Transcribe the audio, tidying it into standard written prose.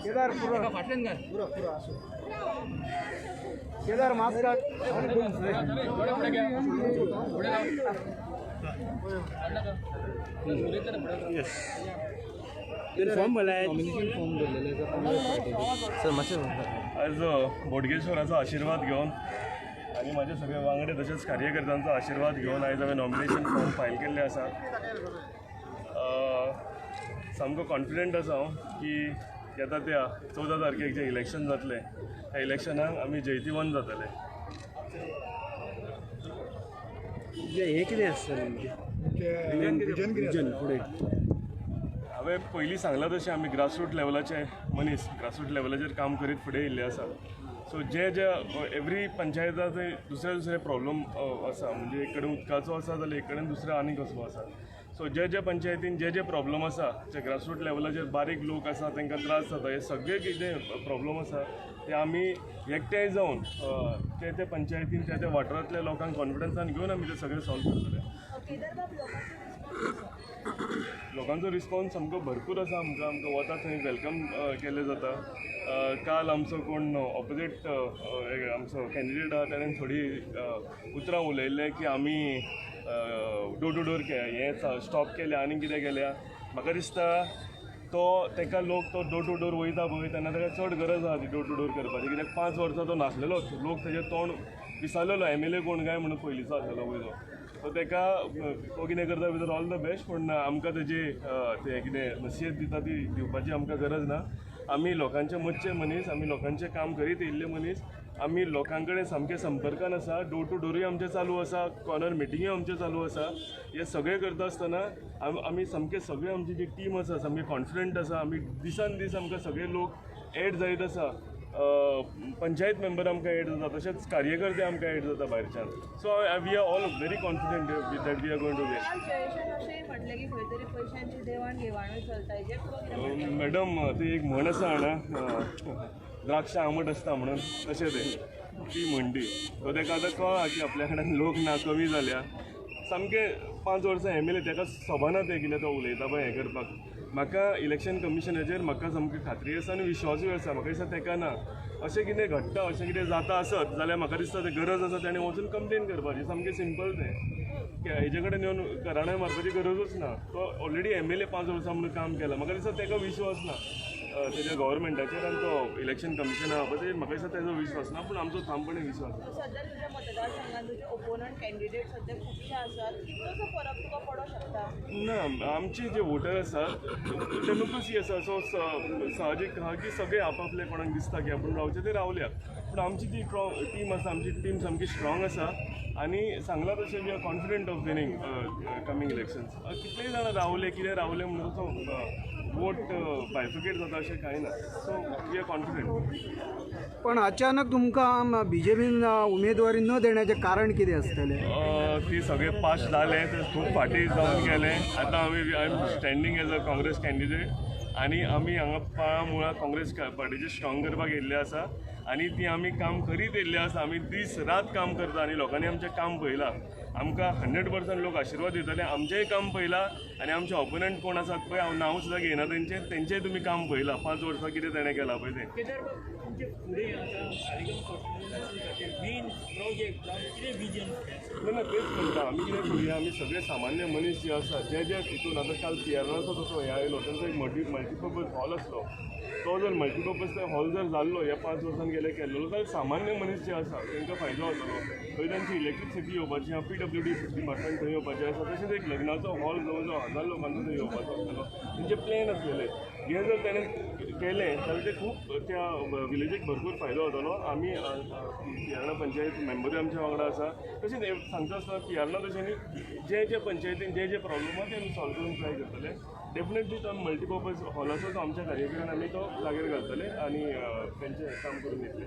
Kedar Kedar mask. Form भरलाय. आज बोडगेश्वराचो आशिर्वाद घेवन आनी म्हाजे सगळे वांगडे तशेंच कार्यकर्त्यांचो आशिर्वाद घेवन आयज हांवें नॉमिनेशन फॉर्म फायल केल्ले आसा. सामको कॉन्फिडंट आसा हांव की येता त्या 14 तारखेक जें इलेक्शन जातलें त्या इलेक्शनाक आमी जैतिवंत जातले. हे कितें आसता नेमकें? विजन फुडें. हांवें पयलीं सांगलां तशें आमी ग्रासरूट लेवलाचे मनीस, ग्रासरूट लेवलाचेर काम करीत फुडें येयल्ले आसा. सो जे जे एवरी पंचायताचे दुसरे दुसरे प्रॉब्लम आसा, म्हणजे एक कडेन उदकाचो आसा जाल्यार एक कडेन दुसरो आनी कसलो आसा. सो जे जे पंचायतीन जे जे प्रॉब्लम आसा, जे ग्रासरूट लेवलाचेर बारीक लोक आसा तांकां त्रास जाता, हे सगळे कितें प्रॉब्लम आसा ते आमी एकठांय जावन ते ते पंचायतीन त्या त्या वाठारांतल्या लोकांक कॉन्फिडन्सान घेवन आमी ते सगळे सॉल्व करतले. लोकांचो रिस्पॉन्स सामको भरपूर आसा. आमकां आमकां वता थंय welcome केलें जाता. काल आमचो कोण ऑपोजीट आमचो कॅन्डिडेट आहा ताणें थोडी उतरां उलयल्लें की आमी डोर टू डोर हें स्टॉप केलें आनी कितें केल्या. म्हाका दिसता तो ताका लोक तो डोर टू डोर वयता पळय तेन्ना ताका चड गरज आहा ती डोर टू डोर करपाची, कित्याक 5 वर्सां तो नासलेलोच, लोक ताजें तोंड विसरलेलो, एम एल ए कोण काय म्हणून पयलींचो आसलेलो पळय तो. सो ताका तो कितें करता भितर ऑल the best, पूण आमकां तेजी तें कितें नसियत दिता ती दिवपाची आमकां गरज ना. आमी लोकांचे मदचे मनीस, आमी लोकांचें काम करीत येयल्ले मनीस, आमी लोकां कडेन सामके संपर्कान आसा. डोर टू डोरूय आमचें चालू आसा, कॉर्नर मिटिंगूय आमच्यो चालू आसा. हें सगळें करता आसतना आमी सामके सगळे आमची जी टीम आसा सामकी कॉन्फिडंट आसा. आमी दिसान दीस आमकां सगळे लोक एड जायत आसा, पंचायत मेंबर आमकां एड जाता, तशेंच कार्यकर्ते आमकां एड जाता भायरच्यान. So we are all very confident that we are going to win. काल जयेशान अशेंय म्हटलें की खंय तरी पैशांची देवाण घेवाणूय चलता, हेजेर तुका कितें म्हणटा? मॅडम, ती एक म्हण आसा जाणा, द्राक्षां आंबट आसता म्हणून, तशें तें ती म्हणटी. सो ताका आतां कळ्ळां की आपल्या कडेन लोक ना, कमी जाल्या. सामकें 5 वर्सां एम एल ए ताका सोबना तें कितें तो उलयता पळय हें करपाक. म्हाका इलेक्शन कमिशनाचेर म्हाका सामकी खात्री आसा आनी विश्वासूय आसा. म्हाका दिसता ताका ना अशें कितें घडटा, अशें कितें जाता आसत जाल्यार म्हाका दिसता तें गरज आसा ताणें वचून कंप्लेन करपाची. सामकें सिंपल तें, हेजे कडेन येवन घराणें मारपाची गरजूच ना. तो ऑलरेडी एम एल ए 5 वर्सां म्हणून काम केलां. म्हाका दिसता ताका विश्वास ना तेज्या गव्हर्मेंटाचेर आनी तो इलेक्शन कमिशन आहा पळय तेजेर म्हाका दिसता तेजो विश्वास ना, पूण आमचो ठामपणे विश्वास आसा. सध्या तुज्या मतदारसंघात तुजे ओपोनंट कॅन्डिडेट सध्या खुबशे आसात, कितलोसो फरक तुका पडोंक शकता? ना, आमचे जे वोटर आसात डेमोक्रेसी आसा, सो साहजीक आहा की सगळे आपापले कोणाक दिसता की आपूण रावचे ते रावल्या. पूण आमची जी टीम आसा, आमची टीम सामकी स्ट्रॉंग आसा आनी सांगलां तशें we are confident of winning coming elections. कितलेय जाणां रावले कितें रावले म्हणून तो वोट बायफर्केट जाता अशें कांय ना. So we are confident. पण अचानक तुमकां बीजेपीन उमेदवारी न देण्याचें कारण कितें आसतलें? ती सगळे पास जाले ते खूब फाटीं जावन गेले. आतां आमी I am standing as a Congress candidate आनी आमी हांगा पाळां मुळां काँग्रेस पार्टीचे स्ट्रॉंग करपाक येयल्ले आसा आनी ती आमी काम करीत येयल्ले आसा. आमी दीस रात काम करता आनी लोकांनी आमचें काम पळयलां. आमकां 100% लोक आशिर्वाद दितले. आमचेंय काम पळयलां आनी आमचे ऑपोनंट कोण आसात पळय, हांव नांव सुद्दां घेयना तेंचें, तेंचेंय तुमी काम पळयलां. 5 वर्सां कितें ताणें केलां पळय तें. ना ना, तेच म्हणटा आमी कितें करुया, आमी सगळे सामान्य मनीस जे आसा जे जे हितून आतां काल पिआराचो तसो हें आयलो, तांचो एक मल्टीपर्पज हॉल आसलो, तो जर मल्टीपर्पज हॉल जर जाल्लो ह्या 5 वर्सां गेले केल्लो जाल्यार सामान्य मनीस जे आसा तांकां फायदो जातलो. थंय तांची इलेक्ट्रिसिटी येवपाची आहा, पीडब्ल्यूडी डिपार्टमेंट थंय येवपाचें आसा, तशेंच एक लग्नाचो हॉल जवळ जवळ 1000 लोकांचो थंय येवपाचो आसतलो, तेंचे प्लॅन आसलेले. हें जर ताणें केलें जाल्यार तें खूब त्या विलेजीक भरपूर फायदो जातलो. आमी पियार्ना पंचायत मेंबरूय आमच्या वांगडा आसा. तशेंच सांगता आसतना पियार्ना तशें न्ही, जे जे पंचायतीन जे जे प्रॉब्लम आहा ते आमी सॉल्व करूंक ट्राय करतले. डेफिनेटली तो मल्टीपर्पज हॉल आसा तो आमच्या कार्यकर्त्यान आमी तो जाग्यार घालतले आनी तेंचें काम करून दितले.